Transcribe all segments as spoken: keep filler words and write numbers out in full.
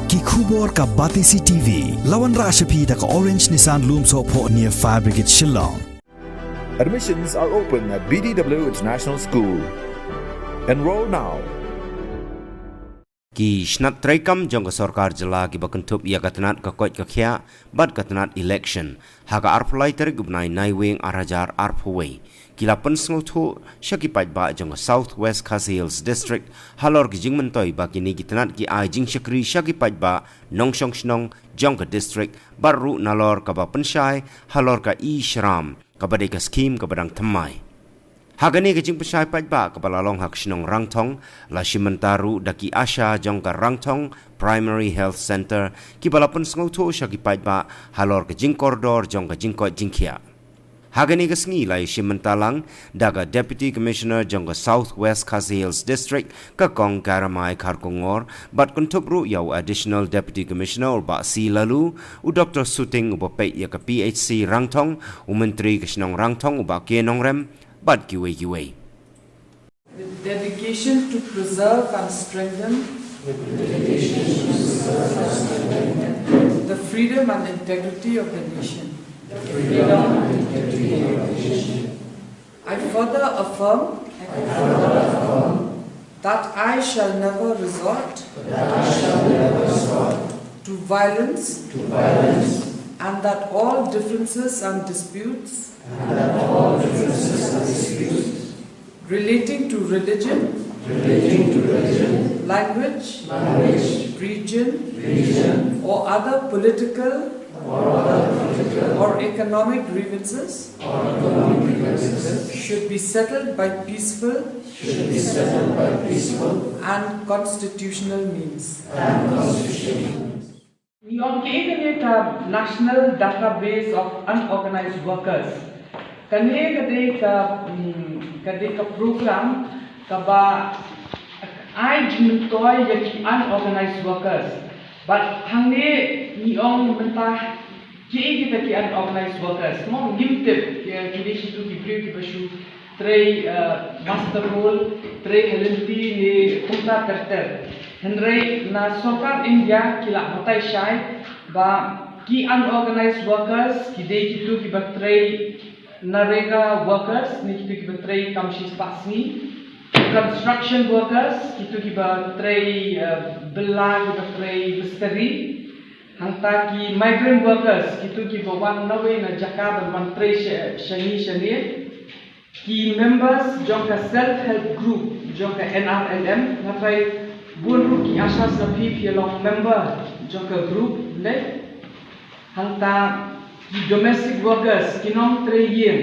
Ki khubor ka Batesi T V. La wanrah sha phi da ka Orange Nissan Lumsohphoh near Fire Brigade Shillong. Admissions are open at B D W International School. Enroll now. Ki shnat treikam jong ka sorkar jylla kiba kynthup ïa ka tnat ka koit ka khiah bad ka tnat election ha ka arphew lai tarik u bnai Naiwieng ar hajar arphew wei ki la pynsngewthuh sha ki paidbah jong ka South West Khasi Hills District halor ki jingmyntoi ba kine ki tnat ki ai jingshakri sha ki paidbah nongshong shnong jong ka district bad ruh nalor kaba pynshai halor ka e-Shram kaba dei ka skhim kaba dang thymmai. Ha kane ka jingpynshai paidbah kaba la long ha ka shnong Rangthong, la shim bynta ruh da ki ASHA jong ka Rangthong Primary Health Centre kiba la pynsngewthuh sha ki paidbah halor ka jingkordor jong ka jingkoit jingkhiah. Ha kane ka sngi la ïashim bynta lang da ka Deputy Commissioner jong ka South West Khasi Hills District ka Kong Karamai Kharkongor bad kynthup ruh ïa u Additional Deputy Commissioner u Bah C Laloo, u Doctor Suting uba peit ïa ka P H C Rangthong, u Myntri ka shnong Rangthong u Bah K Nongrem bad kiwei kiwei. With dedication to preserve and strengthen the freedom and integrity of the nation. I further affirm that I shall never resort to violence and that all differences and disputes relating to religion, language, region, or other political or economic grievances should be settled by peaceful and constitutional means. Ngi ong kaei kane ka National Database of Unorganized Workers. Kane ka dei ka, mm, ka dei ka program kaba ai jingmyntoi ïa ki unorganized workers. Bad hangne ngi ong mynta kiei kita ki unorganized workers. Mo ngim tip ki dei shitu ki briew kiba shu trei, eh, muster roll, trei ha lynti ne kumta ter ter. Hynrei na sorkar India ki la batai shai ba ki unorganized workers ki dei kitu kiba trei NREGA workers ne kitu kiba trei kam shispah sngi, construction workers kitu kiba trei, eh, bylla, kiba trei mistri. Hangta ki migrant workers kitu kiba wan nawei na jaka ban wan trei sha, shane shane. Ki members jong ka self help group jong ka NRLM, nga trai bun ruh ki ASHAs na phi phi long member jong ka group ne. Hangta ki domestic workers, ki nongtrei ïing,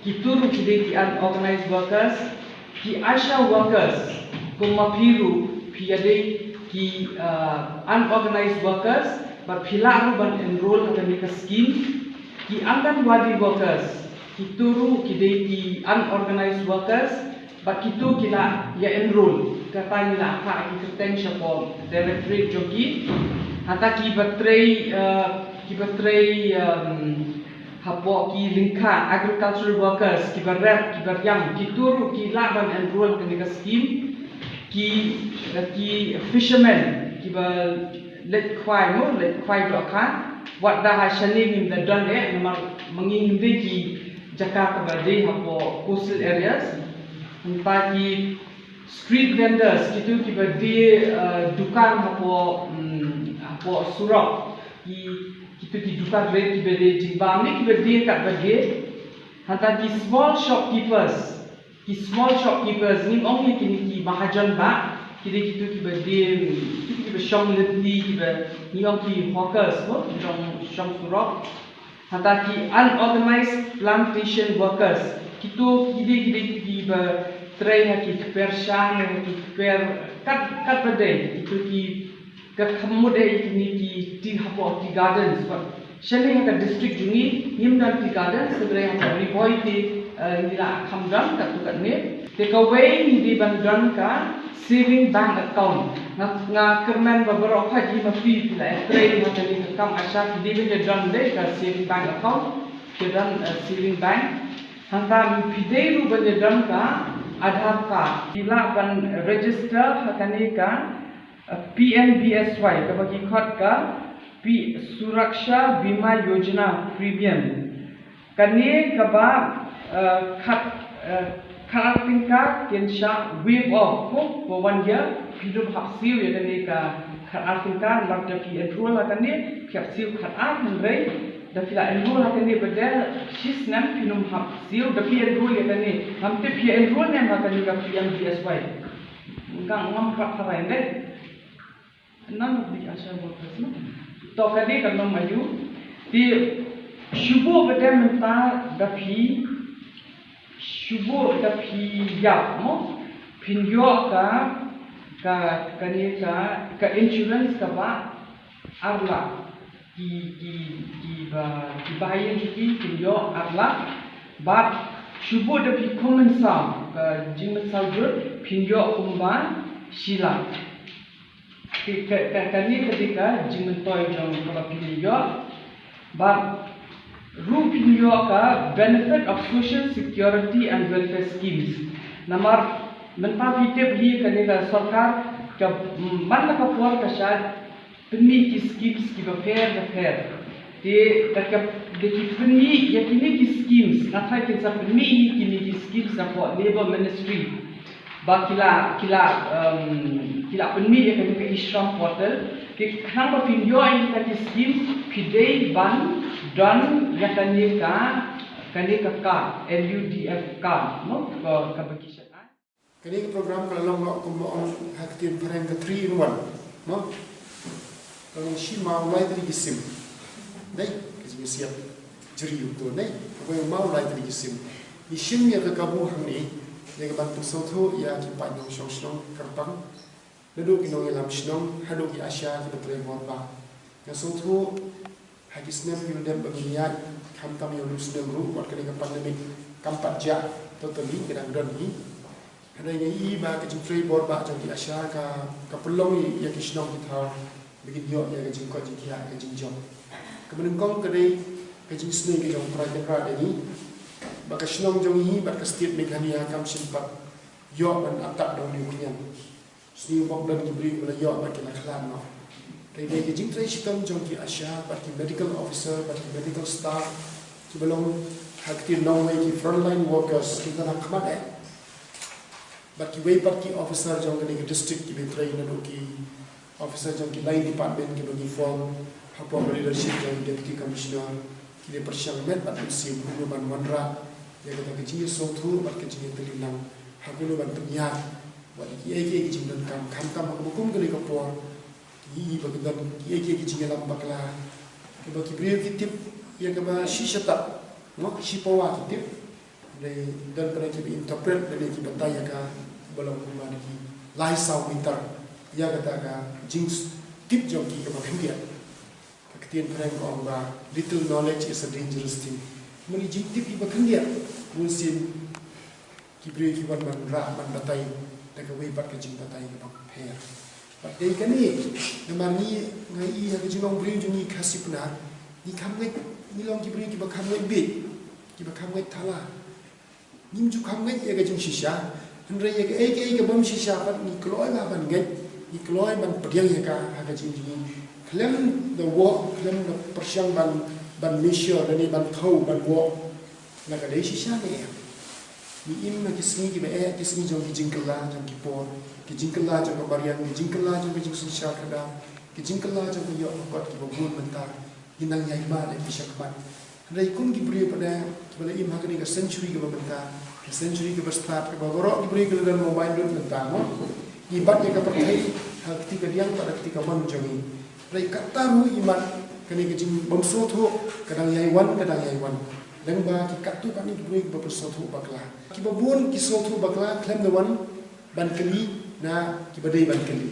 kitu ruh ki dei ki unorganized workers. Ki ASHA workers, kum ma phi ruh phi ïa dei ki, uh, unorganized workers, bad phi lah ruh ban enroll ha kane ka scheme. Ki Anganwadi workers, kitu ruh ki dei ki unorganized workers, bad kitu ki lah ïa enroll. Kata ngi lah phah ki kyrteng shapoh directorate jong ki. Hangta kiba trei, uh, kiba trei, um, hapoh ki lyngkha, agricultural workers, kiba rep, kiba riang, kitu ruh ki lah ban enroll kane ka scheme. Ki, ki fishermen, kiba leit khwai mo, leit khwai dohkha. Wat da ha shane ngim da don eh, namar ma ngi ngim dei ki jaka kaba dei hapoh coastal areas. Hangta ki street vendors, kitu kiba die, uh, dukan hapoh, mm, hapoh surok. Ki, kitu ki dukan rit kiba die jingbam ne kiba die katba die. Hangta ki small shopkeepers. Ki small shopkeepers, ngim ong ïa kine ki mahajon ba, ki dei kitu kiba die, kitu kiba shong lynti, kiba ngi ong ki hawkers mo, shong, shong surok. Hangta ki unorganized plantation workers, kitu ki dei, ki dei kiba trei ha ki kper sha, ha ki kper kat, katba dei, kitu ki ka kham mut eh ïa kine ki tea hapoh tea gardens. Bad shane ha ka district jong ngi ngim don tea gardens, hynrei hapoh Ri Bhoi te, eh, ngi la kham don katto katne. Te kawei ngi dei ban don ka saving bank account. Nga, nga kyrmen ba baroh khoit hi ma phi phi la ïa trei ha kane ka kam ASHA, phi dei ban ïa don dei ka saving bank account. Ki don, eh, saving bank. Hangta phi dei ruh ban ïa don ka Aadhaar card. Phi lah ban register ha kane ka P M B S Y, kaba ki khot ka P Suraksha Bima Yojana Premium. Kane kaba, eh, khat, eh, khat ar tyngka kin shah waive off, ko, ko wan ïa, phi ym hap siew ïa kane ka khat ar tyngka, lada phi enroll ha kane, phi hap siew khat ar, hynrei da phi la enroll ha kane pat de shi snem, phi ym hap siew, da phi enroll ïa kane. Ngam tip phi enroll ne em ha kane ka P M B S Y. Ngam, ngam khraw phareng de. None of the ASHA workers, no? To kane ka long ma ïoh. Te shu bud pat de mynta da phi, shu bud da phi ïap, no? Phin ïoh ka, ka, kane ka, ka insurance kaba ar lak. Ki, ki, kiba, kiba ïeng ki, phin ïoh ar lak. Bad shu bud da phi khum mynsaw, ka jingmynsaw jur, phin ïoh kumba shi lak. Ka, ka, ka, kane ka dei ka jingmyntoi jong kaba phin ïoh. Bad ruh phin ïoh ka benefit of social security and welfare schemes. Namar mynta phi tip hi kane ka sorkar ka, mm, man la ka por ka shah pynmih ki schemes kiba pher bapher. Te da ka, da ki pynmih ïa kine ki schemes, nga tharai kin sa pynmih hi kine ki schemes na ka Labour Ministry. Ba ki la, ki la, um, ki la pynmih ïa kane ka e-Shram portal. Te khnang ba phin ïoh ïa kine ki schemes, phi dei ban don ïa kane ka, kane ka card, L U D F card, no? Ka, kaba ki shah ai. Kane ka program ka la long noh kumba ong ha ka ktien phareng ka three in one, no? Ka long shi maw lai tylli ki sim. Dei, ka jingïasiat jri u to, dei. Kaba ong maw lai tylli ki sim. Ngi shim ïa ka kabu hangne, ïa ka ban pynsngewthuh ïa ki paid nongshong shnong kyrpang. Naduh ki nongïalam shnong, haduh ki ASHA kiba trei bor ba. Nga sngewthuh, ha ki snem ki la dep ba ngin ïaid, khamtam ïa u snem ruh, wat kane ka pandemic, kam pat jah, totally, ka dang don hi. Hynrei nga i ba ka jingtrei bor ba jong ki ASHA ka, ka pynlong ïa ki shnong ki thaw, ba kin ïoh ïa ka jingkoit jingkhiah ka jingjop. Kaba nyngkong ka dei, ka jingsngew ka jong u Trai Kynrad ïa ngi, ba ka shnong jong ngi, bad ka state Meghalaya kam shym pat ïoh ban attack da u niu khñiang. Sniew bok don ki briew ba la ïoh bad ki la khlad noh. Te dei ki jingtrei shitom jong ki ASHA bad ki medical officer bad ki medical staff kiba long ha ka ktien nongwei ki frontline workers kiba la khmat eh. Bad kiwei pat ki officer jong kane ka district kiba trei naduh ki officer jong ki line department kiba ngi form hapoh ka leadership jong Deputy Commissioner ki la pyrshang met bad mynsiem kumno ban wanrah ïa kata ka jingïasngewthuh bad ka jingïatylli lang ha kumno ban pynïaid Wat kiei kiei ki jingdonkam khamtam ha kaba kum kane ka por. Ki i ba ki don kiei kiei ki jingïalam bakla. Kiba ki briew ki tip ïa kaba shisha tap. Ngok shi pawa ki tip. Dei don pynban kiba interpret dei kiba batai ïa ka ba long kumba ki lai saw meter. Ïa kata ka jingtip jong ki kaba khyndiat. Ka ktien phareng ka ong ba little knowledge is a dangerous thing. Mani jingtip iba khyndiat. Bun sien Ki briew ki wan ban rah ban batai da kawei pat ka jingbatai kaba pher. Bad dei kane namar ngi nga i ha ka jinglong briew jong ngi Khasi Pnar ngi kham ngeit, ngi long ki briew kiba kham ngeit beit, kiba kham ngeit thala. Ngim ju kham ngeit ïa ka jingshisha, hynrei ïa kaei kaei ka bym shisha pat ngi kloi lah ban ngeit, ngi kloi ban pdiang ïa ka ha ka jingim jong ngi. Khlem da wok, khlem da pyrshang ban, ban measure lane ban thew ban wok. Na ka dei shisha ne em? Ngi im ha ki sngi kiba eh, ki sngi jong ki jingkylla jong ki por, ki jingkylla jong ka mariang, ki jingkylla jong ka jingsynshar khadar, ki jingkylla jong ka ïoh ka kot kiba bun mynta. Ngi nang ïai mad ïa ki shakhmat. Hynrei kum ki briew pat kiba la im ha kane ka century kaba mynta, ka century kaba stad, kaba baroh ki briew ki la don mobile lut mynta mo. Ngi bat ïa ka pyrthei ha ka kti kadiang bad ha ka kti kamon jong ngi. Hynrei kata ruh i mat kane ka jingbymsngewthuh ka dang ïai wan, ka dang ïai wan. Lyngba ki katto katne ki briew kiba pynsngewthuh bakla. Kiba bun ki sngewthuh bakla khlem da wan ban kylli na kiba dei ban kylli.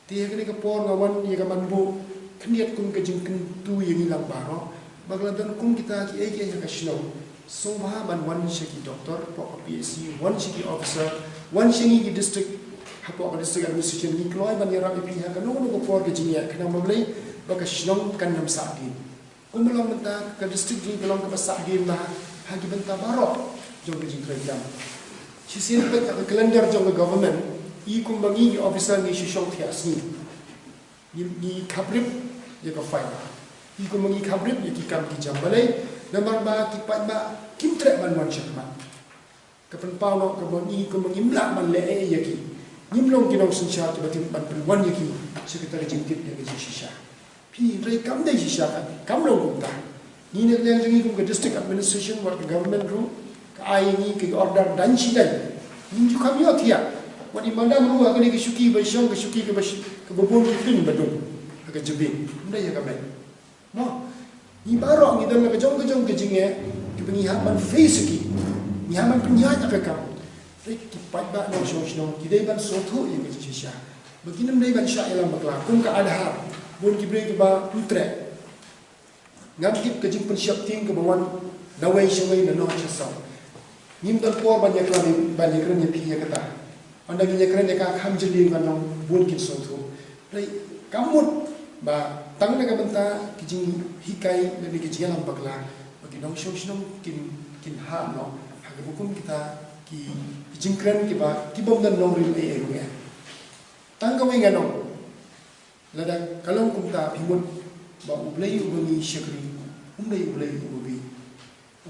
Te ha kane ka por nga wan ïa ka man buh khyndiat kum ka jingkyntu ïa ngi lang baroh. Ba ka la don kum kita kiei kiei ha ka shnong. Sngewbha ban wan sha ki doktor hapoh ka P H C, wan sha ki officer, wan sha ngi ki district, hapoh ka district administration ngi kloi ban ïarap ïa phi ha kano kano ka por ka jingïaid khnang ba balei ba ka shnong kan ym sahdien. Kumba long mynta ka district jong ngi ka long kaba sahdien bha ha ki bynta baroh jong ka jingtrei kam. Shisien peit ha ka calendar jong ka government, Ngi kumba ngi ki officer ngi shu shong thiah sngi. Ngi, ngi khaprip ïa ka file. Ngi kumba ngi khaprip ïa ki kam ki jam balei. Namar ba ki paidbah kim treh ban wan shakhmat. Ka pynpaw noh kaba ngi kumba ngim lah ban leh ei ei ïa ki. Ngim long ki nongsynshar kiba tip ban pynwan ïa ki sha kata ka jingtip ïa ka jingshisha. Phi, hynrei kam dei shisha, kam long kumta. Ngi na ka liang jong ngi kum ka district administration wat ka government ruh ka ai ngi ka order dang shi dang. Ngim ju kham ïohthiah. Wat i madam ruh ha kane ka shuki ba shong, ka shuki kaba sh-, kaba bun ki pyn ba dung ha ka jabieng. Ym dei ïa ka met. Mo, ngi baroh ngi don la ka jong ka jong ka jingeh kiba ngi hap ban face ïa ki. Ngi hap ban pynïaid ïa ka kam. Hynrei ki paidbah nongshong shnong ki dei ban sngewthuh ïa ka jingshisha. Ba kin ym dei ban shah ïalam bakla kum ka Aadhaar. Bun ki briew kiba ym treh. Ngam tip ka jingpynsheptieng kaba wan da wei sha wei, na noh sha saw. Ngim don por ban ïaklam, ban ïakren ïa phi ïa kata. Ynda ngin ïakren ïa ka kham jylliew, ngan ong bun kin sngewthuh. Hynrei kam mut ba tang na ka bynta ki jinghikai lane ki jingïalam bakla ba ki nongshong shnong kin, kin hap noh ha kaba kum kita ki, ki jingkren kiba, ki bym don nongrim ei ei ruh. Tang kawei ngan ong. Lada ka long kumta, phi mut ba U Blei uba ngi shakri um dei U Blei uba bieit.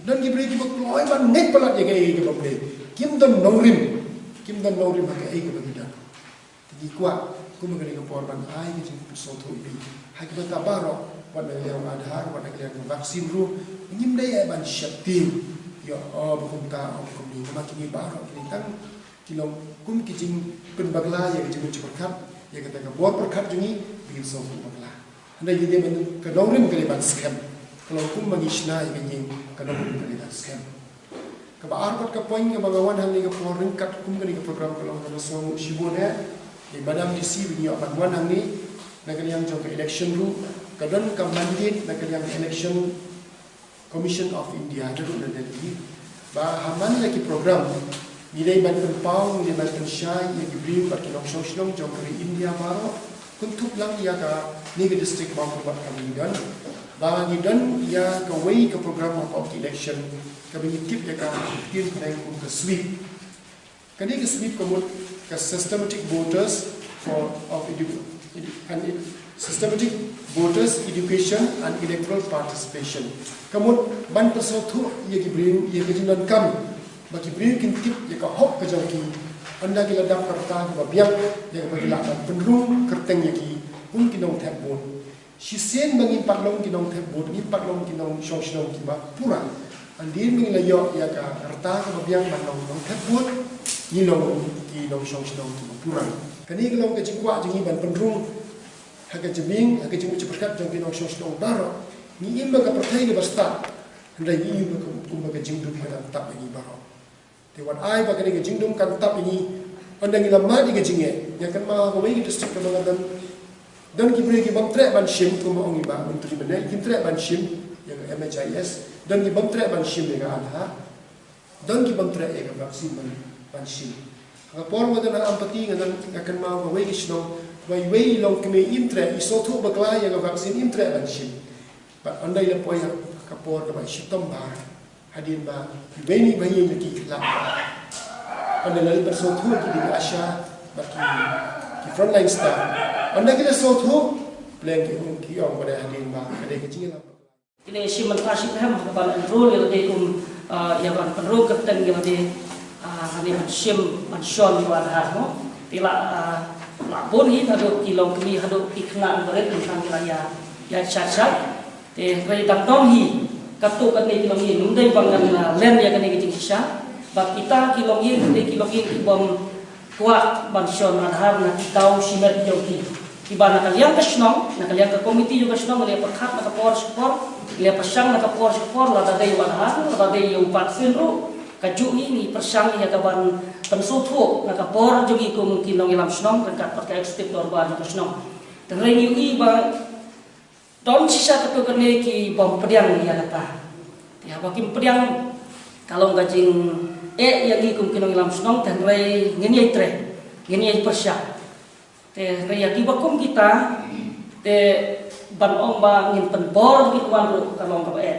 Don ki briew kiba kloi ban ngeit palat ïa kaei kaba U Blei. Kim don nongrim, kim don nongrim ha kaei kaba ngi don. Te ngi kwah kumba kane ka por ban ai ka jingsngewthuh ïa phi ha ki bynta baroh, wat na ka liang Aadhaar, wat na ka liang ka vaccine ruh. Ngim dei ai ban sheptieng ïa, oh, ba kumta, oh, ba kumne. Namar kine baroh kine tang ki long kum ki jingpynbakla ïa ka jingmut jingpyrkhat ïa kata ka bor pyrkhat jong ngi ba ngin sngewthuh bakla. Hynrei ngi dei ban, ka nongrim ka dei ban skhem. Ka long kum ba ngi shna ïa ka ïing, ka nongrim ka dei ban skhem. Kaba ar pat ka point kaba nga wan hangne ka por ryngkat kum kane ka program ka long kaba sngewsih bun eh. Dei Madam D C ba ngi ïoh ban wan hangne na ka liang jong ka election ruh, ka don ka mandate na ka liang ka election Commission of India, da ruh na Delhi. Ba ha man la ki program ngi dei ban pynpaw, ngi dei ban pynshai ïa ki briew bad ki nongshong shnong jong ka ri India baroh, kynthup lang ïa kane ka district Mawkyrwat kaba ngi don. Ba ngi don ïa kawei ka program hapoh ki election kaba ngi tip ïa ka ha ka ktien phareng kum ka sweep. Kane ka sweep ka mut ka systematic voters for, of edu-, edu-, and ed-, systematic voters education and electoral participation. Ka mut ban pynsngewthuh ïa ki briew ïa ka jingdonkam ba ki briew kin tip ïa ka hok ka jong ki. Ynda ki la dap ka rta kaba biang ïa kaba ki lah ban pynrung kyrteng ïa ki kum ki nongthep vote. Shisien ba ngim pat long ki nongthep vote, ngim pat long ki nongshong shnong kiba pura. Hadien ba ngi la ïoh ïa ka rta kaba biang ban long nongthep vote, ngi long ki nongshong shnong kiba pura. Kane ka long ka jingkwah jong ngi ban pynrung ha ka jabieng, ha ka jingmut jingpyrkhat jong ki nongshong shnong baroh. Ngi im ba ka pyrthei kaba stad, hynrei ngi im ba ka, kumba ka jingdum ka dang tap ïa ngi baroh. Te wat ai ba kane ka jingdum kan tap ïa ngi. Ynda ngi la mad ïa ka jingeh, nga kynmaw ha kawei ka district kaba nga don, don ki briew ki bym treh ban shim, kumba ong i Bah Myntri mynne, kim treh ban shim ïa ka M H I S, don ki bym treh ban shim ïa ka Aadhaar, don ki bym treh ïa ka vaccine ban, ban shim. Ha ka por nga don ha Ampati, nga don, nga kynmaw kawei ka shnong, kaba iwei i longkmie im treh, i sngewthuh bakla ïa ka vaccine, im treh ban shim. Bad ynda i la poi ha ka por kaba shitom bha, hadien ba iwei na i bahaïing jong ki i khlad. Ynda la leit ban sngewthuh ki da ki ASHA bad ki, ki frontline staff. Ynda ki la sngewthuh, pleng ki ong, ki ong ba dei hadien ba ka dei ka jingïalam. Ki la shim mynta shiphem ha ka ban enrol ïa lade kum, ah, ïa ban pynrung kyrteng ïa lade, ah, hangne ban shim ban shon ïa u Aadhaar mo. Te la, ah, la bun hi haduh ki longkmie haduh ki khynnah barit mynta ki la ïa, ïa shad shad. Te hynrei dang don hi katto katne ki longïing, ym dei ba ngan, ah, len ïa kane ka jingshisha. Bad kita ki longïing, ki dei ki longïing ki bym kwah ban shon Aadhaar na ki taw shimet jong ki. Kiba na ka liang ka shnong, na ka liang ka komiti jong ka shnong, ngi la pyrkhat na ka por sha ka por, ngi la pyrshang na ka por sha ka por, lada dei u Aadhaar, lada dei ïa u vaccine ruh, kajuh ngi, ngi pyrshang ïa ka ban pynsngewthuh na ka por jong ngi kum ki nongïalam shnong, ryngkat bad ka executive dorbar jong ka shnong. Te hynrei ngi ïohi ba don shisha katto katne ki bym pdiang ïa kata. Te haba kim pdiang, ka long ka jingeh ïa ngi kum ki nongïalam shnong, te hynrei ngin ïai treh, ngin ïai pyrshah. Te hynrei ïa kiba kum kita, te ban ong ba ngin pynbor ïa ki wan ruh ka long kaba eh.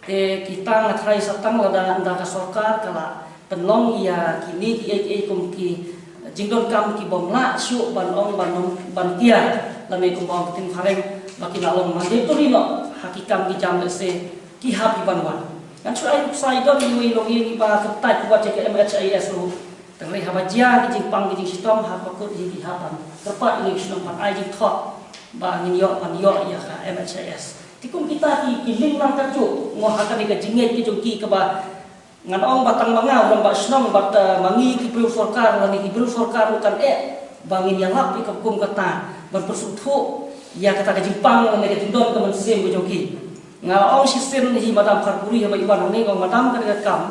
Te kita nga tharai sa tang lada ynda ka sorkar ka la pynlong ïa kine kiei kiei kum ki jingdonkam ki bym lah shuh ban ong ban ong ban tiar lane kumba ong ka ktien phareng ba ki la long mandatory noh ha ki kam ki jam lehse ki hap ki ban wan. Ngan shu ai nuksa i don iwei i nongïing iba kyntait wat ïa ka M H I S ruh. Tang hynrei haba jia ki jingpang ki jingshitom ha ka kut hi ki hap ban kyrpad ïa ki shnong ban ai jingthok ba ngin ïoh ban ïoh ïa ka M H I S. Te kum kita ki ki ling lang katjuh, mo ha kane ka jingngeit ki jong ki kaba ngan ong ba tang ma nga u rangbah shnong bad, eh, ma ngi ki briew sorkar lane ki briew sorkar ruh kan eh ba ngin ïalap ïa ka kum kata ban pynsngewthuh ïa kata ka jingpang lane ka jingdon ka mynsiem ka jong ki. Nga la ong shisien hi Madam Kharpuri haba i wan hangne, nga ong Madam, kane ka kam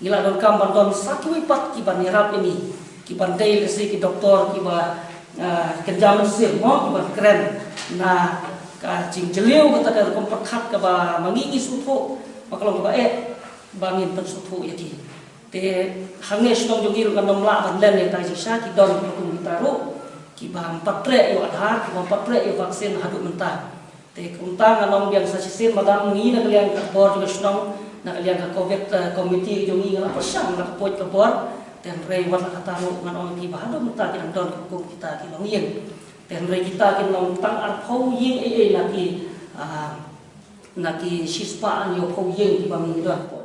ngi la donkam ban don sa kiwei pat ki ban ïarap ïa ngi, ki ban dei lehse ki doktor kiba, ah, kynja mynsiem, mo, ki ban kren na ka jingjylliew kata ka rukom pyrkhat kaba ma ngi ngi sngewthuh ba ka long kaba eh ba ngin pynsngewthuh ïa ki. Te hangne shnong jong ngi ruh kan ym lah ban len ïa ka jingshisha, ki don ki kum kita ruh kiba ym pat treh ïa u Aadhaar, kiba ym pat treh ïa u vaksin haduh mynta. Te kumta ngan ong biang sa shisien Madam, ngi na ka liang ka bor jong ka shnong, na ka liang ka COVID, eh, committee jong ngi, nga la pyrshang na ka pud ka bor. Te hynrei wat la katta ruh ngan ong ïa ki ba haduh mynta ki dang don ki kum kita ki longïing. Te hynrei kita kin long tang arphew ïing ei ei na ki, ah, na ki shispah hynñiewphew ïing kiba ngi don.